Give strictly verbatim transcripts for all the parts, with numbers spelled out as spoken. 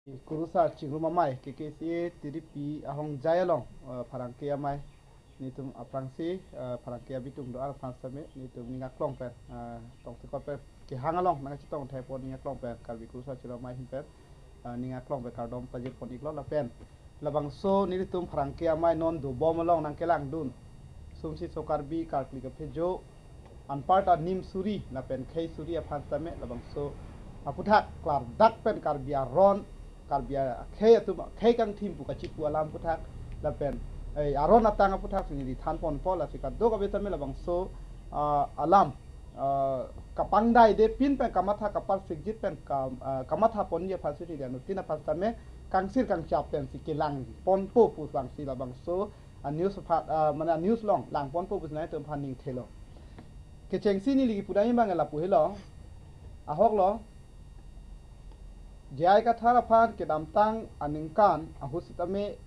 Kurusar Chingrum Amei, K K C A T D P ahongjai along, eh, pherangke amei, nelitum aphrangsi, eh, pherangke abitung do-an aphan sitame, nelitum ning aklong pen, eh, tongsekot pen, kehang along, nangchetong thekpo ning aklong pen, Karbi Kurusar Chingrum Amei ahin pen, eh, ning aklong pen kardom pajirpon iklo lapen. Labangso nelitum pherangke amei non dobom along nangkelangdun. Sumsi so Karbi karkli kaphejo, anparta nim suri lapen khei suri aphan sitame labangso aputhak klardak pen Karbi aron, Karbi akhei atum akhei kangthim pu kachipu alam aputhak lapen, eh, aron atang aputhak si neli thanponpo, lasi kadokave tame labangso, ah, alam, ah, kapangdaide pin pen kamatha kaparsikjit pen kam-, ah, kamathaponji aphansi neli anuttin aphan sitame kangsir kangchap pensi kelangponpo pu vangsi labangso a-news aphan, ah, mane a-news along langponpo pusi nangtum aphan ning thelo. Kechengsi neli kipudam abang lapu helo. Ahok lo. J I Kathar aphan kedamtang aningkan ahut sitame,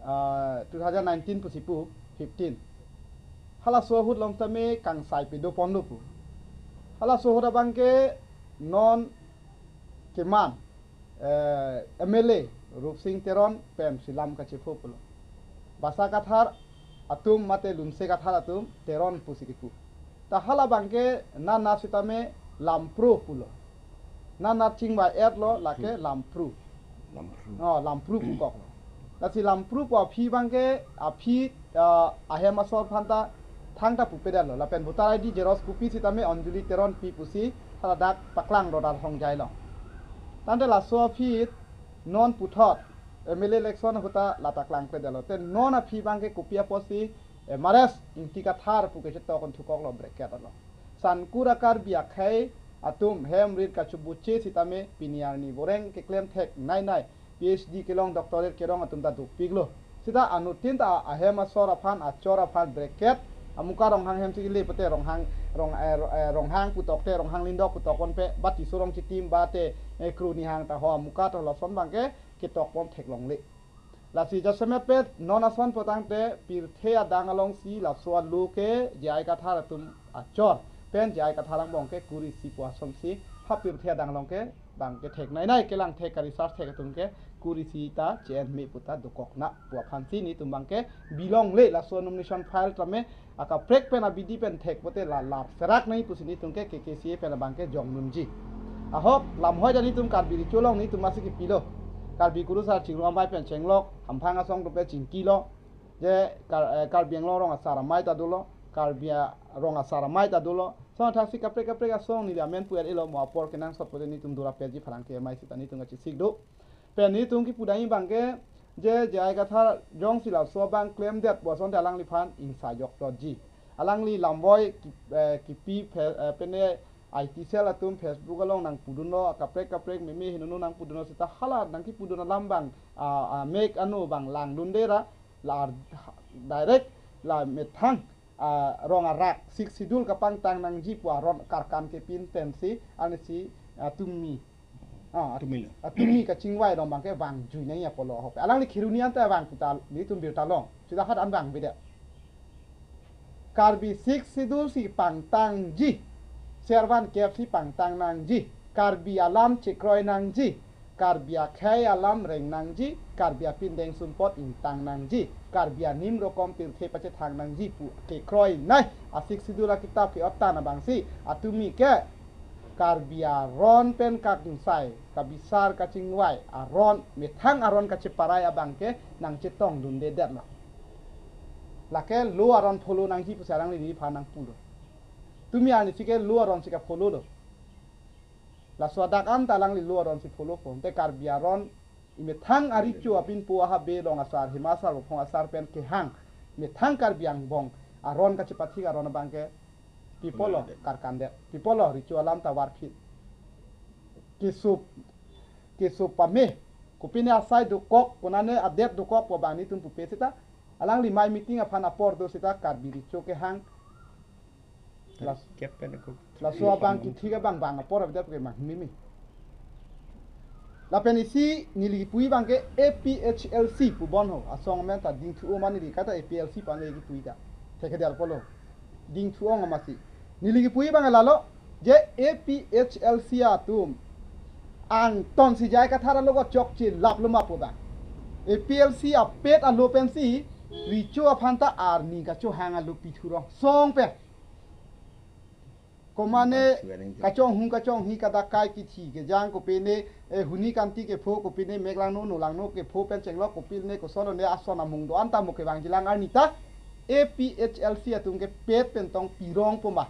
ah, two thousand nineteen pusi pu, fifteen. Halaso ahut along tame kangsai pedoponlo pu. Halaso ahut abangke non keman, eh, M L A Rupsing Teron pensi lam kachepho pulo. Basa Kathar atum mate Lunse Kathar atum Teron pusi kipu. Ta hala abangke nana sitame Lampro pulo. Nana chingvai-etlo lake Lampru. Lampru. Oh, Lampru pukoklo. Lasi Lampru pu aphi abangke, aphi, ah, ahem asor aphanta thangta pupedetlo. Lapen voter I D xerox copy sitame Anjali Teron pi pusi haladak paklang rodat hongjai along. Tangte laso aphi non puthot M L A election ahut ta lata klangpedetlo. Te non aphi abangke kopi apotsi M R S Ingti Kathar pu kachetokon thukoklo bracket along. Sankur a-Karbi akhei atum hem rit kachubuche sitame pini arni voreng keklem theknei nei, P H D kelong, doctorate kelong atum ta dopiklo. Sita anuttin ta ahem asor aphan, achor aphan bracket, amuka Ronghang hemsi kele pute Ronghang, Rong, eh, Ro-, eh, Ronghang putokte, Ronghang Lindok putokponpe, ba Tisorong Chitim, ba te, eh, Kru Nihang ta ho amuka to lason abangke ketokpon theklongle. Lasi jasemet pet non ason potangte pirthe adang alongsi laso alo ke J I Kathar atum achor pen J I Kathar angbong ke kuri isi pu asonsi ha pirthe adang along ke abangke theknei nei, kelang thek ka-research thek atum ke kuri isi ta che-en me puta dokok na pu aphansi nelitum abangke bilongle, laso nomination file tame akaprek pen abidi pen thek pute la lar serak nei pusi nelitum ke K K C A pen abangke jongdunji. Ahok lamhoi ta nelitum Karbi Recho along nelitum masi kipilo. Karbi Kurusar Chingrum Amei pen chenglok, hamphang asong atum pen chingkilo. Je Kar-, eh, Karbi Anglong rong asar amei ta dolo, Karbi a-, rong asar amei ta dolo. Lason athaksi kaprek kaprek asong neli amen pu-et-elo, mo apor kenangsot pute nelitum dura peji pherangke amei sita nelitum kachesik do. Pen nelitum kipudam abangke je J I Kathar jongsi laso abang klemdet pu asonte alangliphan ingsa joklo ji. Alangli lamvoi ki-, eh, kipi phe-, eh, pene I T cell atum Facebook along nangpudunlo, kaprek kaprek meme henono nangpudunlo sita hala nangkipudun alam abang, ah, ah, mek ano abang langdunde ra, la direct la methang, ah, rong arak Sixth Schedule kapangtang nangji pu aron karkan kepin pensi, anisi, ah, tumi. Ah, tumi lo. Ah, tumi kachingvai along abangke vangjui nangji apotlo ahok. Alangli Kheroni anta vang puta, nelitum birta long. Sita hadak an vangvedet. Karbi Sixth Schedule si pangtangji. Servan kep si pangtang nangji. Karbi alam chekroi nangji. Karbi akhei alam reng nangji. Karbi apindeng sumpot ingtang nangji. Karbi anim rokom pirthe pachethang nangji pu kekroinei a-Sixth Schedule akitap ke-ot tang abangsi atumi ke Karbi aron pen kangsai, kabisar kachingvai aron, methang aron kacheparai abangke nangchetongdundedetlo. Lake lo aron follow nangji pusi alangli neliphan nangpulo. Tumi arnisi ke lo aronsi ka-follow lo. Laso adak anta alangli lo aronsi followpo. Te Karbi aron, imethang arecho apinpo, ahabe, long asar, hima asar, bophong asar pen kehang, methang Karbi angbong aron kachepathik aron abangke pi apotlo karkandet, pi apotlo recho alam ta varphit. Keso, keso pame, kopine asai dokok, konane adet dokok pu abang nelitum pupe sita, alangli mei meeting aphan apor do sita Karbi recho kehang. Las-, kep pen ko. Laso abang kethik abang vang apor avedet ke mang mimi. Lapen isi neli kipuji abangke A P H L C pu bon ho, asong amen ta Dingthu Ong ma neli kaita A P L C pu an neli kipuji ta. Thekedetpolo. Dingthu Ong amatsi. Neli kipuji abang lalo, je A P H L C atum Angton si J I Kathar alo ko chokche lap lo ma pu abang. A P H L C apet alo pensi Recho aphan ta arni kachohang alo pithu rong song pen. Komane kachonghung kachonghi, kadakai kithi kejang, kopine, eh, huni kanti kepho, kopine meklangno nolangno kepho pen chenglok, kopine koson ne ason amung do-an ta mo kevangjilang arni ta A P H L C atum kepet pen tong pirong po ma.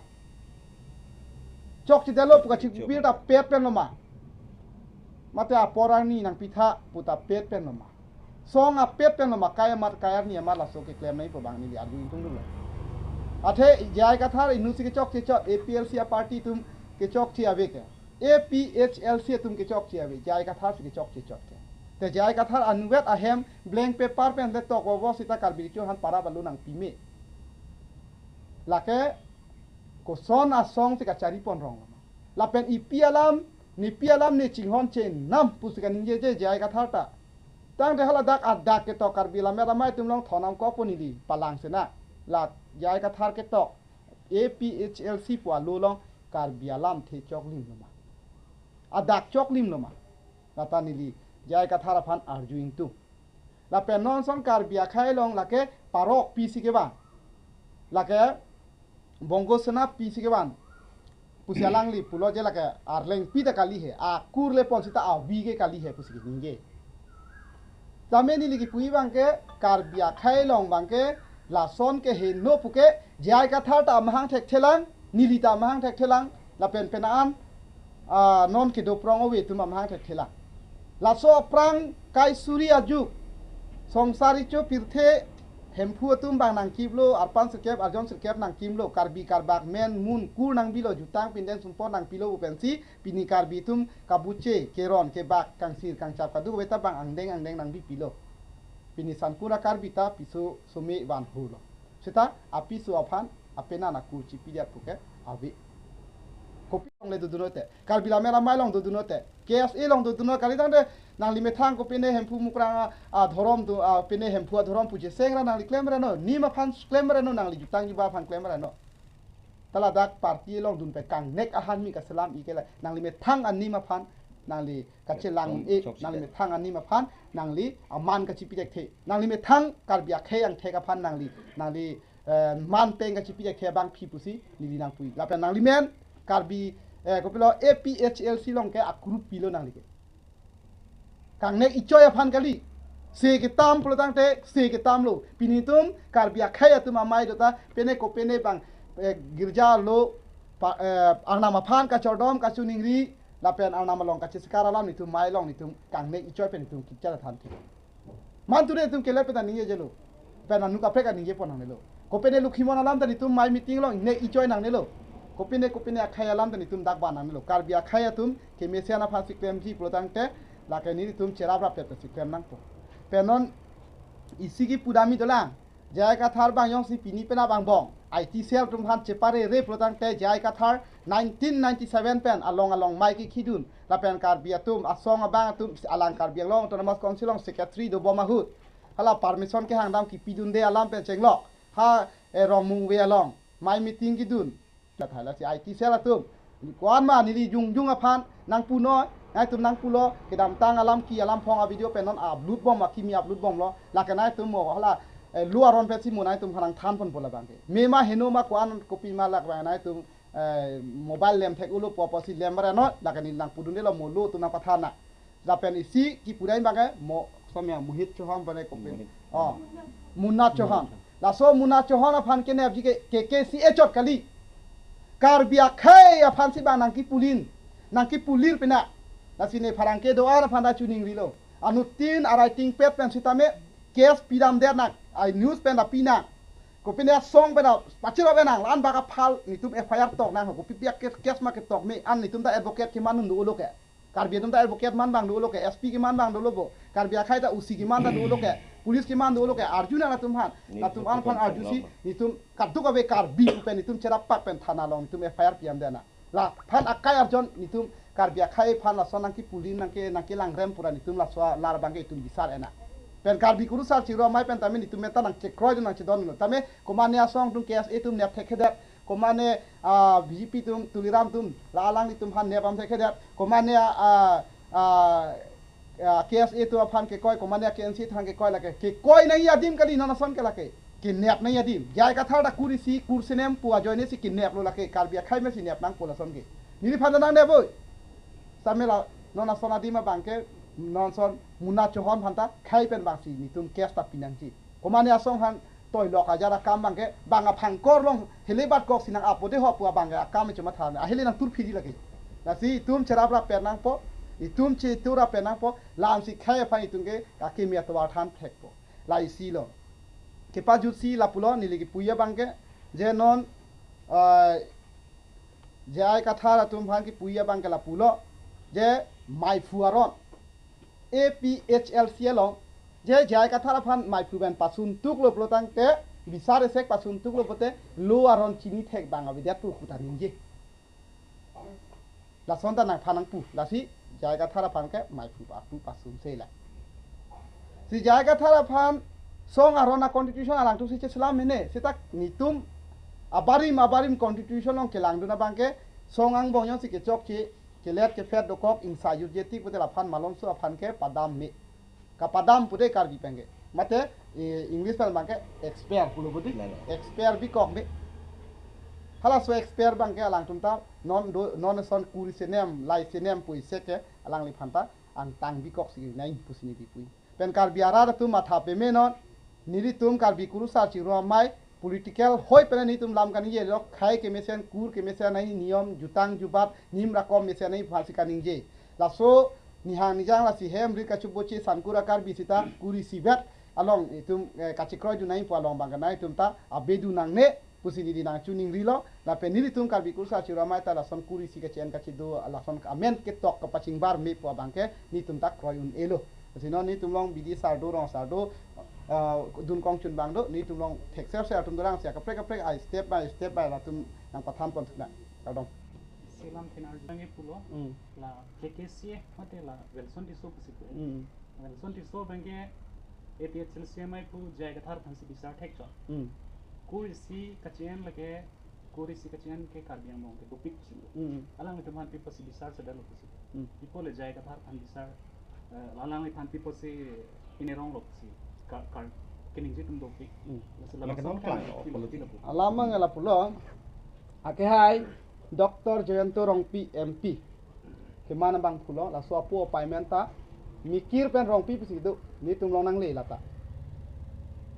Chokchedetlo pu kachipir ta pet pen lo ma. Mate apor arni nangpitha pu ta pet pen lo ma. Song apet pen lo ma, kai amat kai arni amat laso keklem nangji pu abang neli arju ingtung dolo. Athe J I Kathar inut si kechokche chot, A P H L C aparty atum kechokche ave ke. A P H L C atum kechokche ave, J I Kathar si kechokche chot ke. Te J I Kathar anuvet ahem blank paper pen le tok vovo sita Karbi Recho aphan parap alo nangpi me. Lake koson asong si kachari pon rong lo ma. Lapen ipi alam, nepi alam ne chinghon chenam pusi kaningjeje J I Kathar ta. Tangte hala dak adak ketok Karbi Lammet Amei atum along thonam kok po neli palang sena. La J I Kathar ketok A P H L C pu alo along Karbi alamthe choklim lo ma. Adak choklim lo ma. Lata neli J I Kathar aphan arju ingtung. Lapen non ason Karbi akhei along lake parok pisi kevan. Lake Bongo Sena pisi kevan. Pusi alangli pulo je lake Arleng pi ta kali he. Akur le pon sita avi ke kali he pusi keningje. Tame neli kipu abang ke Karbi akhei along abang ke lason keheno puke J I Kathar ta amahang thekthelang, neli ta amahang thekthelang, lapen penang an, ah, non kedo prong ove atum amahang thekthelang. Laso aphrang kai suri ajuk Songsar Recho pirthe Hemphu atum abang nangkiplo, arpan sirkep, arjon sirkep nangkimlo, Karbi karbak men mun kur nangbilo, jutang pinden sumpon nangpilo pu pensi, pini Karbi atum kabuche, keron, kebak, kangsir, kangchap, kadokave ta abang angdeng angdeng nangbipilo. Pini Sangkur a Karbi ta piso some vanhurlo. Seta apiso aphan apenan akur chipidet puke ave. Kopi along le dodunnote, Karbi Lammet Amei along dodunnote, K S A along dodunno kali tangte nangli methang kopine Hemphu Mukrang a, adhorom do, a, pine Hemphu adhorom pu cheseng ra nangli klemra no, nim aphan klemra no, nangli jutang juba aphan klemra no. Ta ladak party along dunpe kangnek ahan mi kaselam ike la, nangli methang anim aphan nangli kachelang e, nangli methang anim aphan nangli aman kachipithekthe, nangli methang Karbi akhei angthek aphan nangli, nangli, eh, man peng kachipithekthe abang phi pusi neli nangpui. Lapen nangli men Karbi, eh, kopilo A P H L C along ke akrup pilo nangli ke. Kangnek ichoi aphan kali. Se ketam pulo tangte, se ketamlo. Pini atum Karbi akhei atum amei do ta, pine kopine abang, eh, girja lo, pa, eh, Arnam aphan kachordom kachiningri, lapen Arnam along kachesikar alam netum mei along netum kangnek ichoi pen netum kikchar than thik. Man ture netum kelet pen ta ningjejelo. Pen anu kaprek aningje pon nangnelo. Kopine Lokhimon alam ta netum mei meeting along ne ichoi nangnelo. Kopine kopine akhei alam ta netum dak ba nangnelo. Karbi akhei atum kemesen aphan si klemji pulo tangte, lake netum cherap rap pet si klem nangpo. Pen non isi kipu dam-i dolang. J I Kathar abang jongsi pini penap angbong I T cell atum aphan cheparere pulo tangte J I Kathar nineteen ninety-seven pen along along mei kekhidun. Lapen Karbi atum asong abang atum alang Karbi Anglong Autonomous Council along secretary dobom ahut, hala permission kehang dam kipidunde alam pen chenglok. Ha, eh, Rongmongve along mei meeting kedun. Kathar lasi I T cell atum. Ko-an ma neli jongjong aphan nangpunon, nangtum nangpulo, kedamtang alam ki alam phong a-video pen non upload bom, akimi upload bomlo. Lake nangtum mo hala, eh, lo aron pensi mo nangtum aphan nangthan ponpo labang ke. Mema heno ma ko-an kopi ma lake abang nangtum, eh, mobile lem thek-olo pu apotsi lem ra non, lake neli nangpudundelo mo lo atum nangpathan nang. Lapen isi kipu dam abang ke mo somya Mohit Chauhan bane kopin. Mohit. Oh. Munna Chauhan. Laso Munna Chauhan aphan kenepji ke K K C A chot kali. Karbi akhei aphan si abang nangkipulin, nangkipulir pina. Lasi ne pherangke do-an aphan ta chiningrilo. Anuttin arai tingpet pen sitame case pidamdet nang, ai news pen ta pi nang. Kopine asong pen ta pachirap nang, la-an bak aphal netum F I R tok nang, kopi pi a case, case ma ketok me, an netum ta advocate keman un dolo ke. Karbi atum ta advocate man abang dolo ke, S P keman abang dolo bo. Karbi akhei ta O C keman ta dolo ke, police keman dolo ke, arju nang latum aphan. Latum aphan arjusi, netum kadokave Karbi pen netum cherappak pen thana along netum F I R pidamdet nang. Laphan akai arjon netum Karbi akhei aphan lason nangkipulin nangke, nangkelangrem pura netum laso alar abang ke netum bisar enang. Pen Karbi kurusar chiro amei pen tame netum meta nangchekroi dun nangchedon lo. Tame komane asong atum K S A atum nep thekthedet. Komane, ah, B J P atum, Tuliram atum, la alanglitum aphan nep am thekthedet. Komane, ah, ah, ah, K S A atum aphan kekoi, komane K N C atum aphan kekoi lake. Kekoi nangji adim kali non ason ke lake. Kenep nangji adim. J I Kathar ta kur isi, kur senem pu ajoine si keneplo lake. Karbi akhei me si nep nangpo lason ke. Neliphan ta nangnep oi. Samela non ason adim abang ke, non ason Muna Chauhan aphan ta khei pen bang si netum case ta pi nangji. Komane asong aphan toi lok ajar akam abang ke, bang aphangkor along hele bat kok si nang-apo de ho pu abang ke akam chomatha, ahele nangtur phidi lake. Lasi itum cherap rap pen nangpo, itum chetur rap pen nangpo, lam si khei aphan itum ke akimi atovar than thekpo. La isi lo. Kepajut si lapulo, neli kipuji abang ke, je non, ah, J I Kathar atum aphan kipuji abang ke lapulo, je maiphu aron A P H L C along, je J I Kathar aphan maiphu pen pasun tuklo pulo tangte, bisar esek pasun tuklo pote, lo aron chini thek bang avedet pu puta ningje. Lason ta nangphan nangpu, lasi J I Kathar aphan ke maiphu pu pasun se la. Si J I Kathar aphan song aron a constitution alangtum si cheselam mene, seta netum abarim abarim constitution along kelangdun abang ke song angbong jongsi kechokche, kelet kephet dokok, ingsa jutje tik pote laphan malomso aphan ke padam me. Kapadam pu de Karbi pen ke. Mate, eh, English pen abang ke expire pulo budi. Lalo. Expire bikok me. Halaso expire abang ke alangtum ta non do, non ason kur isi nem, lai isi nem pu isi ke alangliphan ta angtang bikok si nai pusi neli pui. Pen Karbi arat atum matha peme non, nelitum Karbi Kurusar Chiru Amei, political hoi pen netum lam kaningje lo, khei kemesen, kur kemesen nai, niyom, jutang jubat, nim rakom mesen nai, aphan si kaningje. Laso nihang nijang lasi hem rit kachuboche sankur a Karbi seta kur isi vet along itum, eh, kachekroidun nai pu along abang ke nangtum ta abedu nangne pusi neli nangchiningrilo, lapen nelitum Karbi Kurusar Chiru Amei ta lason kur isi kachi-en kachido, lason amen ketok kapachingbar me pu abang ke netum ta kroi un-elo. Lasi non netum along bidi sar do, rong sar do, ah, dun kongchun abang do, netum along thekser ser atum dorang si kaprek kaprek ai step by step by latum nangpathan pon thuna. Kardom. Selam thenar jang pulo. Hmm. La K K C A mate la Welson Tisso pusi pu. Hmm. Welson Tisso abang ke A P H L C amei pu J I Kathar aphan si bisar thekchot. Hmm. Kur isi kachi-en lake, kur isi kachi-en ke Karbi Anglong ke dopik pusi. Hmm. Alanglitum aphan pi pusi bisar sedang lo pusi. Hmm. Pi pule J I Kathar aphan bisar, eh, alangliphan pi pusi inerong lo pusi. Kar, kar, keningje atum dopik. Hmm. Lasi la Makan lason nong klang, kan oh, politik. Alam abang ke lapulo. Akehai Doctor Jayanta Rongpi M P. Keman abang pulo, laso apo appointment ta Mikir pen Rongpi pusi do, netum along nangle lata.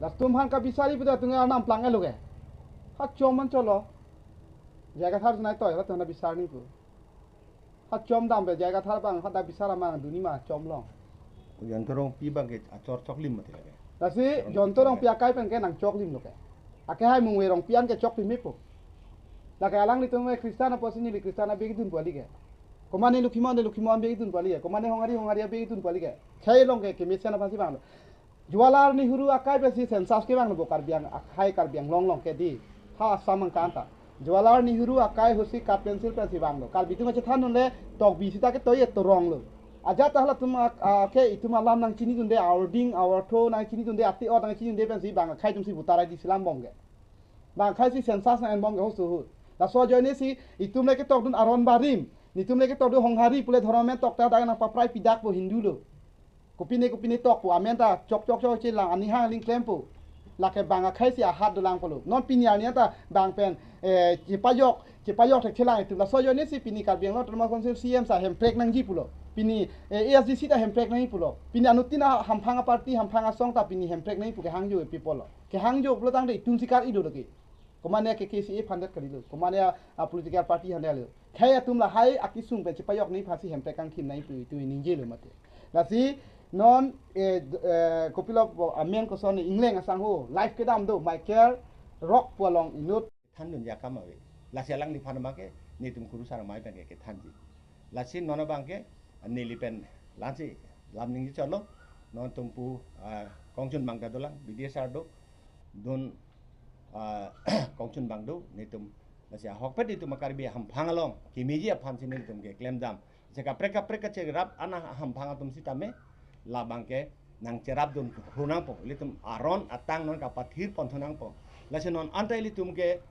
Latum aphan kabisari pu ta atum arnam plang elo ke. Ha chom man cholo. J I Kathar nai toi, latum na bisar nangji pu. Ha chom dam pe J I Kathar abang, ha da bisar amang duni ma chom long. Jayanta Rongpi abang ke achor choklim mati lake. Lasi Jayanta Rongpi akai pen ke nangchoklim lo ke. Akehai Mungve Rongpi an ke chokpeme po. Lake alanglitum ke Christian apotsi neli Christian abag dun pu kali ke. Komane Lokhimon de Lokhimon abag dun pu kali ke. Komane Honghari Honghari abag dun pu kali ke. Khei along ke kemesen aphan si vanglo. Jawaharlal Nehru akai pensi census kevang lo bo Karbi Ang-, akhei Karbi Anglong along ke di. Ha Assam angkan ta. Jawaharlal Nehru akai ahut si cut pencil pensi vanglo. Karbi atum achethan dunle tokbi sita ke toye torong lo. Ajat ta halatum ak-, a, ke itum alam nangchini dunde, a-ording, a-ortho nangchini dunde, ati-ot nangchini dunde pensi bang akhei atum si voter I D selam bom ke. Bang akhei si census nang-en bom ke ahut ahut. Laso ajoine si itum le ketok dun aron barim. Netum le ketok dun Honghari pule dhorom amen tok ta dak nangpaprai pidak po Hindu lo. Kopine kopine tok po amen ta chok chok chok chelang anihang aling klem po. Lake bang akhei si ahat dolang pulo. Non pini arni ta bang pen, eh, chepajok, chepajok thek chelang itum. Laso ajoine si pini Karbi Anglong Autonomous Council C M sa hemprek nangji pulo. Pini, eh, A S D C ta hemprek nangji pulo. Pini anuttin a hamphang a party, hamphang asong ta pini hemprek nangji pu kehangjo people lo. Kehangjo pulo tangte itum si kar-i do lake. Komane K K C A aphan det kalilo. Komane a, a political party aphan det lo. Khei atum lahai akesung pen chepajok nangji aphan si hemprek kangthim nangji pu itum ningje lo mate. Lasi non, eh, d-, eh, kopilo bo amen koson ingleng asangho live kedam do Michael Rock pu along inut. Thandun jakam ave. Lasi alangliphan abang ke netum Kurusar amei pen ke kethanji. Lasi non abang ke neli pen lasi lam ningje cholo. Non atum pu, ah, kongchun abang ta dolang, B D S R do. Dun, ah, kongchun abang do, netum. Lasi ahokpet itum a Karbi hamphang along kemeji aphan si netum keklem dam. Lasi kaprek kaprek kacherap ana hamphang atum sitame labang ke nangcherap dun hu nangpo. Ilitum aron atang non kapathir pon thu nangpo. Lasi non anta ilitum ke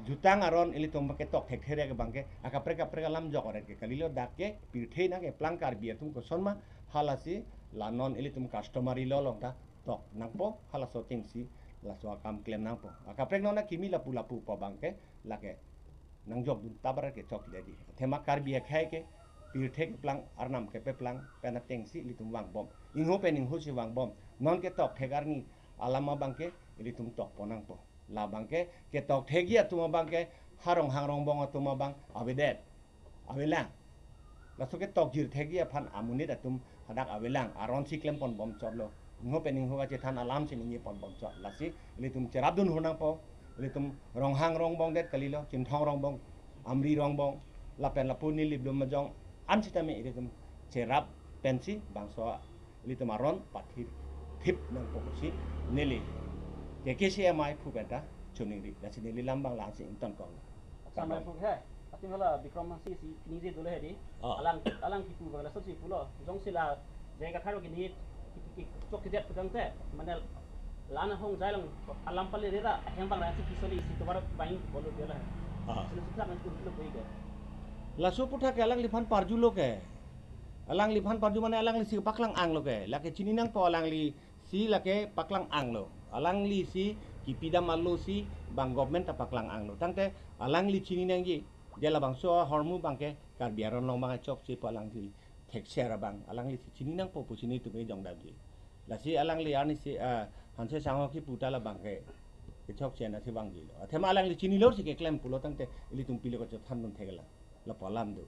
jutang aron ilitum ke tok thekthe abang ke akaprek kaprek alam jok oret ke kalilo, dak ke pirthe nangkeplang Karbi atum kosonma, halasi la non ilitum customary law along ta tok nangpo, halaso chengsi laso akam klem nangpo. Akaprek non akimi lapu lapu pu abang ke lake nangjokdun tabar ke chokledetji. Athema Karbi akhei ke pirthe keplang, arnam kepeplang pen atengsi ilitum vangbom. Ingho pen ingho si vangbom. Non ketok thek arni alam abang ke ilitum tokpon nangpo. Labang ke ketok thekji atum abang ke ha Ronghang Rongbong atum abang avedet, avelang. Laso ketok jir thekji aphan amonit atum hadak avelang, aron si klemponbom chotlo. Ingho pen ingho kachethan alam si ningjeponbom chot. Lasi ilitum cherapdun hur nangpo. Ilitum Ronghang Rongbong det kalilo, Chinthong Rongbong, Amri Rongbong, lapen lapu neli Blum Majong an sitame ilitum cherap pensi bangso ilitum aron pathir thip nangpo pusi neli K K C M I phu penta choningri. Lasi neli lam abang la-ansi ingtonkok. Samai pu he, ating hala Bikram Hanse si ningje dolo he di. Ah. Alang, alang kipu abang lasonsi pulo. Jongsi la J I Kathar kini ki, ki, ki, chokchedet pu tangte, mane la-an ahongjai along alam pale rera, ahem abang la-ansi kisoli isi tovar bang bolo dia la. Ah. Sila sila nang pun pun pun ke. Laso aputhak ke alangliphan parjulo ke. Alangliphan parju mane alanglisi paklang-anglo ke. Lake chini nangpo alanglisi lake paklang-anglo. Alanglisi kipidam alosi bang government ta paklang-anglo. Tangte alangli chini nangji. Dia labangso ahormu abang ke Karbi aron along abang chokche pu alangli thekser abang. Alanglisi chini nangpo pusi nelitum kejongdamji. Lasi alangli arnisi, ah, Hanse sangho kipu ta labang ke kechokche ansi vangjilo. Athema alangli chinilo si keklem pulo tangte ilitum pilo kachethandun theklang. Lapu alam do.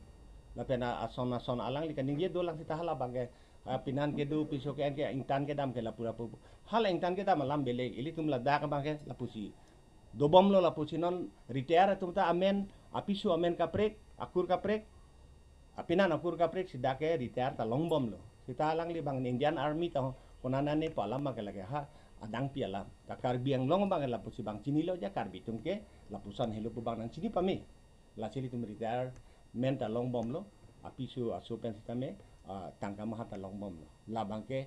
Lapen ason ason alangli kaningje dolang seta hala abang ke, ah, penan kedo, piso ke-en ke, ingtan kedam ke lapu lapu. Hala ingtan kedam alam belek, ilitum ladak abang ke lapusi dobomlo, lapusi non retire atum ta amen, apiso amen kaprek, akur kaprek, apenan akur kaprek si dak ke retire ta longbomlo. Seta alangli abang Indian Army ta ho, konane pu alam abang ke lake ha adangpi alam. Ta Karbi Anglong abang ke lapusi abang chinilo ja, Karbi atum ke lapuson helo pu abang nangchini pame. Lasi ilitum retirement ta longbomlo, apiso aso pen sitame, ah, tangka maha ta longbomlo. Labang ke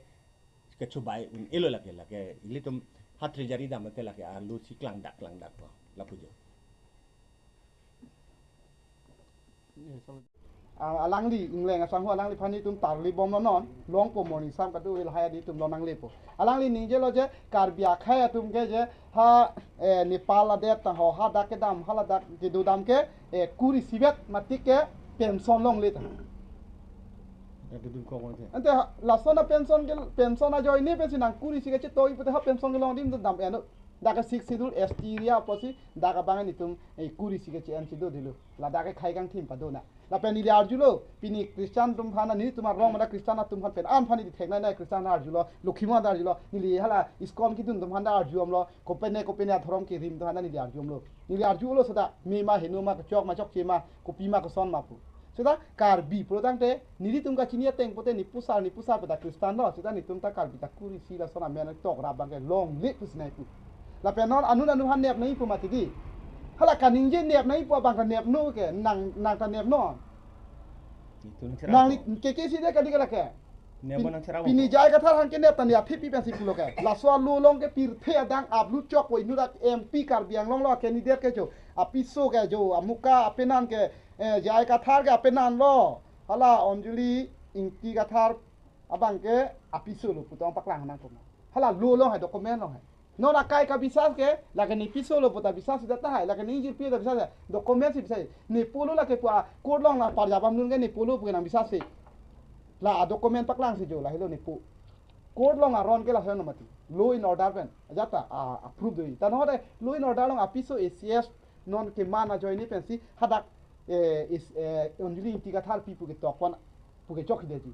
kechobai un-elo lake, lake ilitum ha treasury dam te lake alosi klangdak klangdakpo. Lapu jo. Ah, alangli ingleng asangho alangliphan itum tarlibomlo non, longpo moni sam kadu ilhai adi itum lo nanglepo. Alangli ningjelo je Karbi akhei atum ke je ha, eh, Nepal adet ta ho hadak kedam, haladak kedodam ke, eh, kur isivet matik ke pension longle ta. Ante ha, lason a pension ke, pension ajoine pensi nang kur isi kachetoi pute ha pension kelong adim dam eno. Dak ke Sixth Schedule S T area apotsi dak abang nelitum, eh, kur isi kache-en si do dilo. Ladak ke khei kangthim padona. Lapen neli arjulo, pini Christian atum aphan, nelitum arong mada Christian atum aphan pen-an aphan neli theknai nai Christian arjulo, Lokhiman arjulo, neli hala ISKCON kedun atum aphan arjulomlo, kopine kopine adhorom kerim atum aphan neli arjulomlo. Neli arjulo seta, mema henoma, kechok ma chokche ma, kopima koson ma pu. Seta Karbi pulo tangte, nelitum kachini ateng pute ne pusar, ne pusar pu ta Christian lo, seta nelitum ta Karbi ta kur isi lason amen tok rap abang ke longle pusi nai pu. Lapen non anun anun aphan nepnoi pu mati di. Hala kaningje nepnoi pu abang ta nepno ke, nang, nang ta nepno. Itum cherap nang po. Li K K C de kali kala ke. Neppo nang cherap po. Pini J I Kathar aphan ke nep ta ne aphi pi pensi pulo ke. Laso alo along ke pirthe adang upload chokpo, inut dak M P Karbi Anglong lo candidate ke jo. Apiso ke jo, amuka apenan ke, eh, J I Kathar ke apenan lo. Hala Anjali Ingti Kathar abang ke apiso lo pu tong paklang nang kono. Hala alo along hai, document along hai. Non akai kabisas ke, lake ne piso lo pu ta bisas si dak tahai, lake ne ingjirpi ta bisas si, document si bisas si. Ne pulo lake pu a, court along la parjabam nun ke ne pulo pu ke nang bisas si. La a document paklang si jo, lahelo ne pu. Court along aron ke lason mati. Law and order pen. Ajat ta, a, approve do. Ta non de, law and order along apiso A C S non keman ajoine pensi hadak, eh, is, eh, Anjali Ingti Kathar pi pu ke tokpon, pu ke chokchedetji.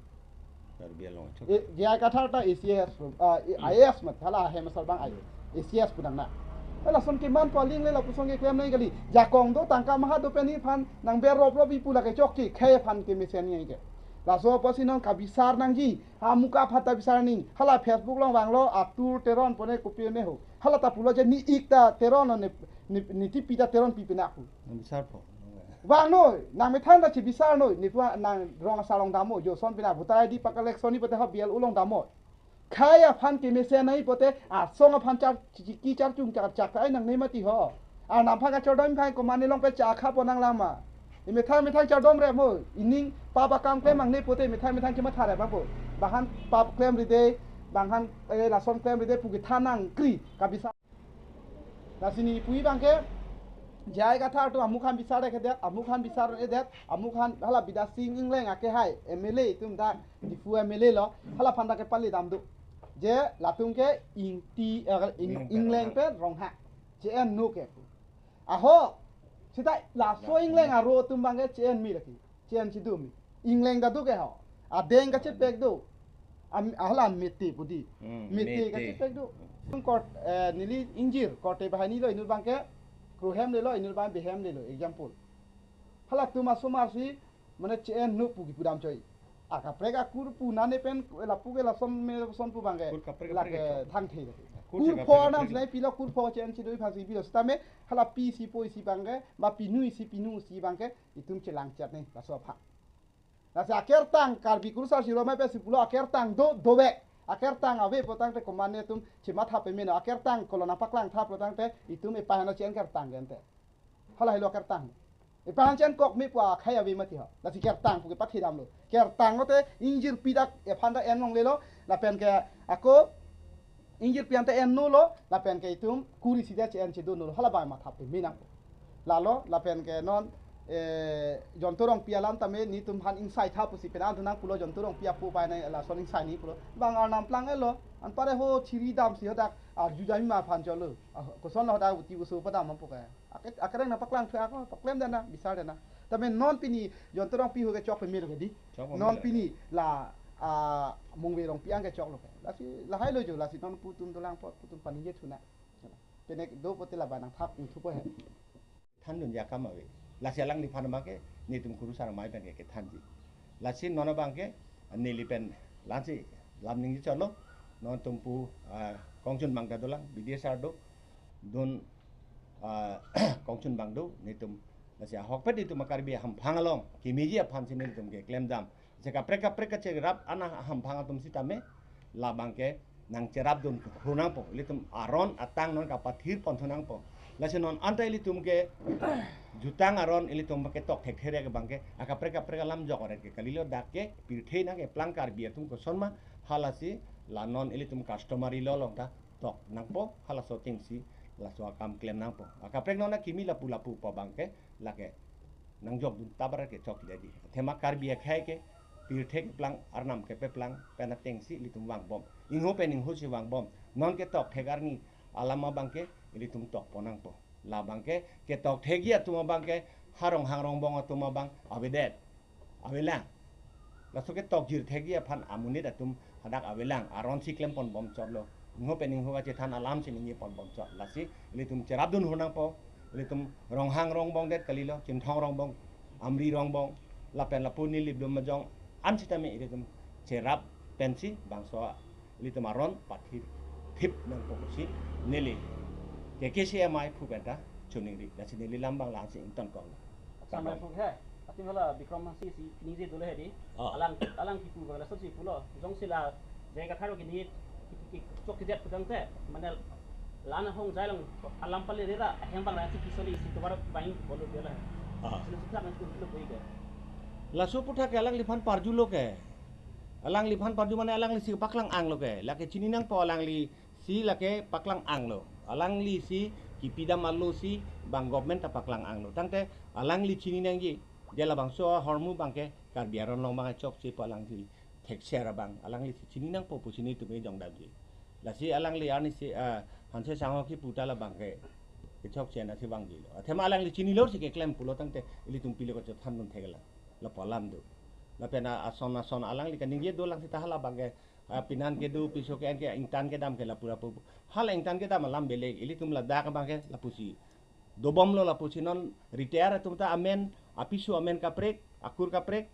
Karbi Anglong chok. Eh, J I Kathar ta A C S, ah, eh, I A S mat, hala hem asar abang I A S, A C S pu nang na. Eh, lason keman pu aling le lapuson keklem nai kali. Jakong do tangka maha do pen nephan nang berrop rop pi pu lake chokche, khei aphan kemesen nai ke. Laso apotsi non kabisar nangji, ha muka aphan ta bisar ni, hala Facebook along vanglo, Atur Teron pone kopi ne ho. Hala ta pulo je ne ik ta Teron ne, ne, ne tipi ta Teron pi penak pu. Nang bisar po. Vangno, nang methang ta chibisar noi, ne pu nang rong asar along damnon, jo son pina voter I D pakollection ni pute ha B L O along damnon. Khei aphan kemesen nangji pote, asong aphan char chiki char chung char chak ai nangne mati ho. Arnam aphan kachardom khai komatne longpen chakha pon nanglang ma. Imethang methang chardom re mo. Ining pap akam klem nangne pote methang methang kematha re bapo. Bang aphan pap klem ride, bang aphan, eh, lason klem ride pu kethan nangkri kabisa. Lasi ne pu abangke, J I Kathar atum amu aphan bisar kedet, amu aphan bisar edet, amu aphan hala Bidya Sing Engleng akehai, M L A atum dak, Diphu M L A lo, hala aphan dak kepali dam do. Je latum ke Ingti, eh, Ing-, Engleng pen Engleng Ronghang. Pen Ronghang. Che-en no ke. Aho, seta laso Latum Engleng aro atum abangke che-en me lagi. Che-en si do me. Engleng ta do ke ho. Adeng kachepek do. Am, hala Meitei pu di. Hmm, Meitei Meitei. Kachepek do. Kort, eh, neli ingjir, korte banghini lo inut abangke, kru hem lelo, inut abang behem lelo, example. Halatum asomar si, mane che-en no pu kipu dam choi. Akaprek akur pu nane pen, lapu ke lason me son pu abangke. Kur kaprek lake kaprek chok. Thangthe. Kur Kur se kaprek pho kaprek nam chok. Sinai pilo kur pho che-en si do aphan si pilo. Sitame, hala pi isi po isi abangke, ba pinu isi pinu isi abangke, itum chelang chat ne, laso aphan. Lasi akertang Karbi Kurusar Siromai pensi pulo akertang do, dovek. Akertang ave pulotangte komatne atum chematha peme no. Akertang kolon apaklang tha pulotangte itum epaheno chen kertang gente. Hala helo akertang. Epahan chen kok me pu akhei ave mati ho. Lasi kertang pu kepathi damlo. Kertang lote ingjirpi dak ephan dak en longlelo. Lapen ke ako ingjirpi ante en nolo, lapen ke itum kur isi dia che-en che do nolo, hala abang matha peme nangpo. Lalo, lapen ke non, eh, Jonto Rongpi alam tame netum aphan ingsai tha pusi penang tunang pulo Jonto Rongpi apo pai na lason ingsai ni pulo. Bang arnam plang elo, anpare ho chiri dam si hadak arju jami ma aphan cholo. Ah, koson lo hadak uti usu padam ampo kaya. Ake-, akereng nangpaklang thu ako, paklem dana, bisar dana. Tame non pini, Jonto Rongpi ho kechok peme lo ke di. Chok peme lo. Non pini la, ah, Mongve Rongpi ang kechok lo ke. Lasi, lahai lo jo, lasi non pu atum dolang apot, pu atum paningje thuna. Pine do pote la banang thap thu po he. Thandun jakam ave. Lasi alangliphan abangke, netum Kurusar amei pen ke kethanji. Lasi non abangke, neli pen, lasi lam ningje cholo, non atum pu, ah, kongchun bang ta dolang, B D S R do, dun, ah, kongchun bang do, netum, lasi ahokpet netum Karbi ahamphang along, kemeji aphan si netum keklem dam. Lasi kaprek kaprek kacherap an ahamphang atum sitame, labangke nangcherap dun thu nangpo, ilitum aron atang non kapathir pon thu nangpo. Lasi non anta ilitum ke jutang aron ilitum ke tok thek therek abangke, akaprek kaprek alam jok oret ke kalilo dak ke pirthe nangkeplang Karbi atum koson ma, halasi la non ilitum customary law along ta tok nangpo, halaso athengsi laso akam klem nangpo. Akaprek non akimi lapu lapu pu abangke, lake nangjok dun tabar kechok le di. Athema Karbi akhei ke pirthe keplang, arnam kepeplang pen athengsi ilitum vangbom. Ingho pen ingho si vangbom. Non ketok thek arni alam abangke ilitum tok pon nangpo. Labangke ketok thekji atum abangke ha Ronghang Rongbong atum abang avedet. Avelang. Laso ketok jir thekji aphan amonit atum hadak avelang. Aron si klem pon bom chotlo. Ingho pen ingho kachethan alam si ningje pon bom chot. Lasi ilitum cherap dun thu nangpo. Ilitum Ronghang Rongbong det kalilo, Chinthong Rongbong, Amri Rongbong, lapen lapu Nilip Lumajong, an sitame ilitum cherap pensi bangso ilitum aron pathir thip nangpo pusi neli K K C M I phu pen ta choningri, lasi neli lam abang la-ansi ingtonkok. Sampai phu he, ating hala Bikram Hanse si ningje dolo he di. Ah. Alang, alang kipu bang lason si pulo, jongsi la J I Kathar kini ki, ki, chok kijet putangte, mane la-an ahong jai along alam pale rera, ahem bang la-ansi kisoli si tovar bang bolo bela. Ah. Sila sila nang kulo koi ke. Laso aputhak ke alangliphan parjulo ke. Alangliphan parju mane alangli si paklang anglo ke. Lake chini nangpo alangli si lake paklang anglo. Alangli si kipi dam alo si bang government ta paklang anglo. Tangte alangli chini nangji. Dia labangso ahormu abangke Karbi aron along abang chokche pu alangli thekser abang, alangli si chini nangpo pusi netum ejong damji. Lasi alangli arnisi, ah, Hanse Sangho kipu ta labangke kechokche na si vangjilo. Athema alangli chinilo si keklem pulo tangte ilitum pilo kachethan dun theklang. Lapu alam do. Lapen a ason ason alangli kaningje dolang seta hala abangke, ah, pinan kedo piso ke-en ke ingtan kedam ke lapu lapu. Hala ingtan kedam alam belek, ilitum ladak abangke lapusi dobomlo, lapusi non retire atum ta amen, apiso amen kaprek, akur kaprek,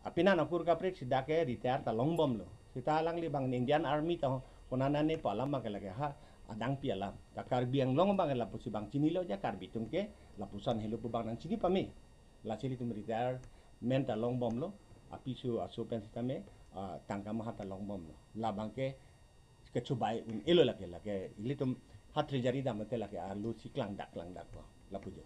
apinan akur kaprek si dak ke retire ta longbomlo. Seta alangli bang Indian Army ta ho, konanane pu alam abangke lake ha adangpi alam. Ta Karbi Anglong abangke lapusi bang chinilo ja Karbi atum ke lapuson helo pu bang nangchini pame. Lasi ilitum retirement ta longbomlo, apiso aso pen sitame, ah, tangka maha ta longbomlo. Labang ke kechubai un-elo lake, lake ilitum hat rejari dam te lake arlo si klangdak klangdaklo. Lapu jo.